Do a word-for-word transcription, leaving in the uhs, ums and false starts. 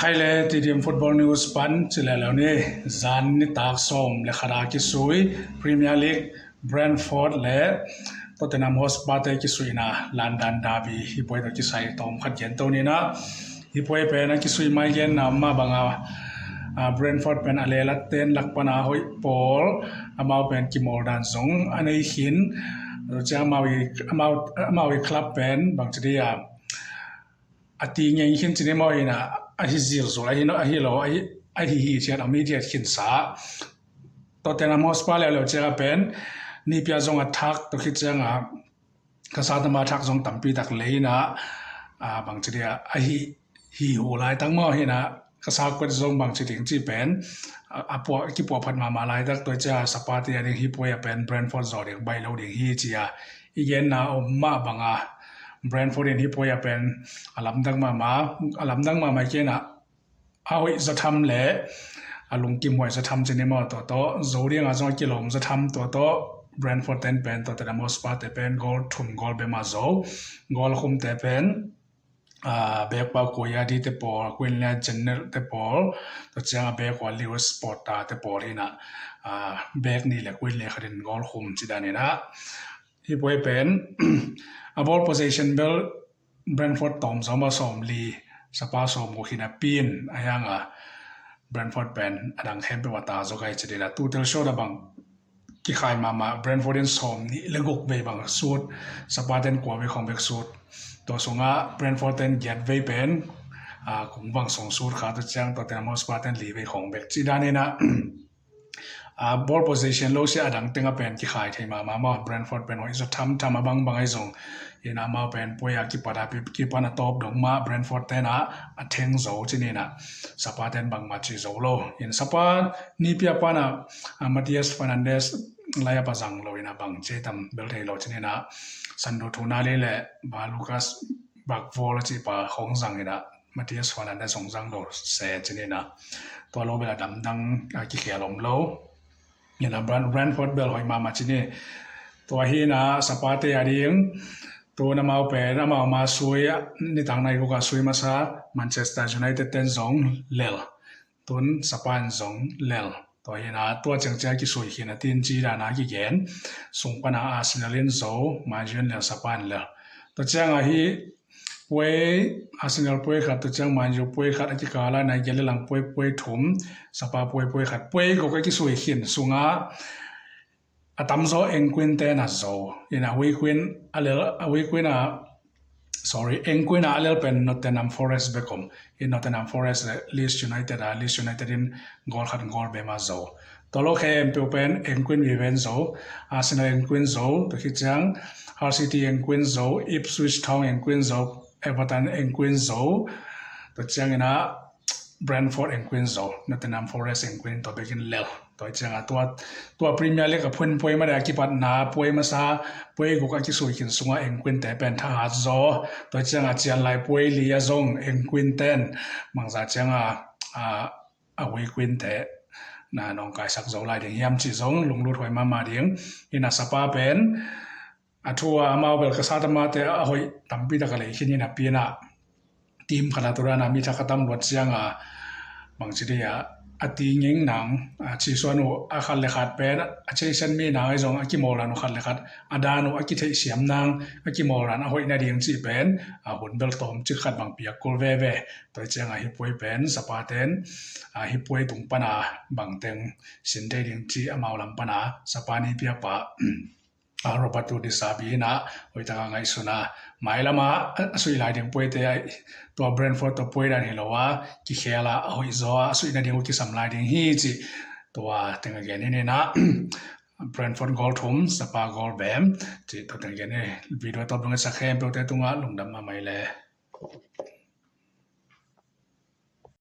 Khai le T D M Football News pan ci le lo ni. Zan nitak sawm le khat a kisui Premier League, Brentford le Tottenham Hotspur te kisuihna London derby hi puai tawh kisai tawm khat gen to ni na. Hi puai pen a kisui mai genna mah banga, a, Brentford pen a lel a ten lak pana hoih pawl, amau pen kimawl dan zong a nei khin. Ciang amau i, amau, amau i club pen bangci dia a ti ngeng khin ci ni maw hi na, a hi zilzul a hi lo, a hi hi ciat a mi diat khinsa. Tottenham Hotspur leuleu ciang a pen nipia zong a thak tawh khit ciang a ka sa tama thak zong tampi tak lei na, a, bangci dia a hi hi hu laitak maw hi na, ka sa kuat zong bangci ding ci pen a, a puah, kipuah phat mahmah laitak tua cia Spurs te a ding hi puai a pen Brentford zaw ding baih lo ding hi cia i genna om mah banga Brentford in hi puai a pen a lamdang mahmah, a lamdang mahmah kena a hoih zatham le a lungkim huai zatham ci ni maw tua tawh zo dinga zong a kilawm zatham tua tawh Brentford ten pen tua tena maw Spurs te pen goal thum goal bema zo goal khum te pen a, bek pa kuya di te pawl, kuin le Jenner te pawl, tua ciang a bek wa Lewis Potter te pawl hi na, a, bek ni le kuin le khatin goal khum ci dan hi na. Hi puai pen a ball possession bel Brentford tawm zoma sawm li, Spurs sawm guk hi na pin a hiang a Brentford pen a dang khempeuh a ta zo kai ci dina. Tutel shot a bang kikhai mahmah Brentford in sawm nih le guk vei bang sut, Spurs ten kua vei khong bek sut. Tua sungah Brentford ten giat vei pen, a, kung bang song sut kha tua ciang tua ten a maw Spurs ten li vei khong bek ci dan hi na. A, ball possession lo sia a dang teng a pen kikhai thei mahmah maw Brentford pen hoih zaw tham tham a bang bang ai zong. Hi na amau pen puai a kipat a pi, kipan a tawp dong mah Brentford ten a a theng zo ci ni na. Spurs ten bang mah ci zo lo. Hi na Spurs nipia pan a, a, Mateus Fernandes lai a pa zang lo hi na bang ci tam bel thei lo ci ni na. Sandro Tonali le ba Lucas Bacvola ci pa khong zang hi na. Mateus Fernandes khong zang lo se ci ni na. Tua lo bel a damdang a kikhial om lo. Hi na Brentford bel hoih mahmah ci ni. Tua hi na Spurs te a ding. Tua na mau pen, amau ma sui, nitang nai kuka sui masa, Manchester United ten zong lel. Tun Spurs zong lel. Tua hi na, tua ciang ciang kisui hi na tin ci dan a kigen. Sung pana Arsenal in zo, Man U in lel Spurs lel. Tua ciang a hi, puai, Arsenal puai khat, tua ciang Man U puai khat, a kikala na gel lang puai, puai thum, Spurs puai, puai khat, puai guk a kisui khin, sunga, a tamzaw Engquin te na zo. Hi na Engquin a lel, Engquin a, sorry, Engquin a lel pen Nottingham Forest bek om. Hi Nottingham Forest le Leeds United a, Leeds United in goal khat goal bema zo. Tua lo khempeuh pen Engquin viven zo. Arsenal Engquin zo, tua khit ciang Hull City Engquin zo, Ipswich Town Engquin zo, Everton Engquin zo. Tua ciang hi na Brentford Engquin zo, Nottingham Forest Engquin tua bekin lel. Tua ciang a tua, tua Premier League a phun puai made a kipatna puai masa, puai guk a kisui khin sunga Engquin te pen thahat zo. Tua ciang a cian lai puai li a zong Engquin ten mangza ciang a, a, a Engquin te na nong kaisak zo lai ding hiam ci zong lunglut huai mahmah ding. Hi na Spurs pen a thu a amau bel ka sa tama te a hoih tampi tak a lei khin hi na pin a. Team khat a tua dan a mi thak a tam luat ciang a bangci dia a ti ngeng nang, a, ci suan uh a khat le khat pen a ceisen mi nang ai zong a kimawl dan uh khat le khat a dan uh a kitheih siam nang a kimawl dan a hoih na ding ci pen a hun bel tawm cik khat bang piak kul veve. Tua ciang a hi puai pen Spurs ten a hi puai tung pana bang teng sin thei ding ci amau lam pana Spurs ni piak pa a Roberto De Zerbi hi na, hoih taka ngaihsun a. Mai lama a, a sui lai ding puai te a, tua Brentford tua puai dan hi lo a, kikhel a, a hoih zaw a, a sui na ding uh kisam lai ding hi ci. Tua teng a gen hi ni na, Brentford goal thum, Spurs goal bem, ci tua teng a gen hi. Video top dong sa khempeuh te tunga lungdam a mai le.